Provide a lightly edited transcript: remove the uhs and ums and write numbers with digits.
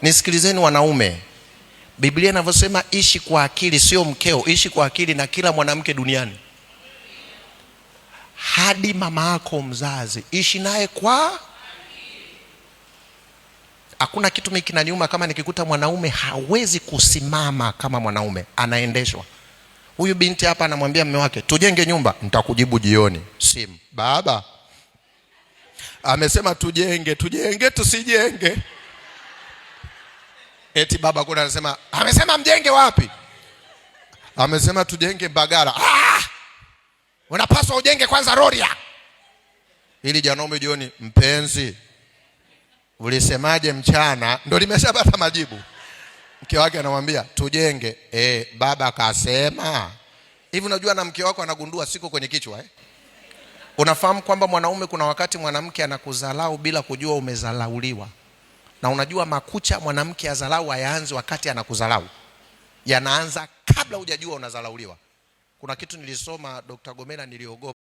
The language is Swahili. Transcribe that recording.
Nisikilizeni wanaume, Biblia inavyosema ishi kwa akili, sio mkeo, ishi kwa akili na kila mwanamke duniani, hadi mama yako mzazi, ishi naye kwa. Hakuna kitu mimi kinaniuma kama nikikuta mwanaume hawezi kusimama kama mwanaume, anaendeshwa. Huyu binti hapa anamwambia mume wake, tujenge nyumba, nitakujibu jioni. Simu, baba amesema tujenge, tujenge tusijenge. Eti baba kuna anasema, amesema mjenge wapi? Amesema tujenge Mbagala. Ah! Unapaswa ujenge kwanza Rorya. Ili janaume jioni, mpenzi ulisemaje mchana? Ndo limeshapata majibu. Mke wake anamwambia tujenge. Baba kasema hivi. Unajua, na mke wako anagundua siko kwenye kichwa eh? Unafahamu kwamba mwanaume, kuna wakati mwanamke anakuzalau bila kujua umezalauliwa. Na unajua makucha mwanamke azalau hayaanzi wakati anakuzalau, yanaanza kabla hujajua unazalauliwa. Kuna kitu nilisoma Dr. Gomela, niliogopa.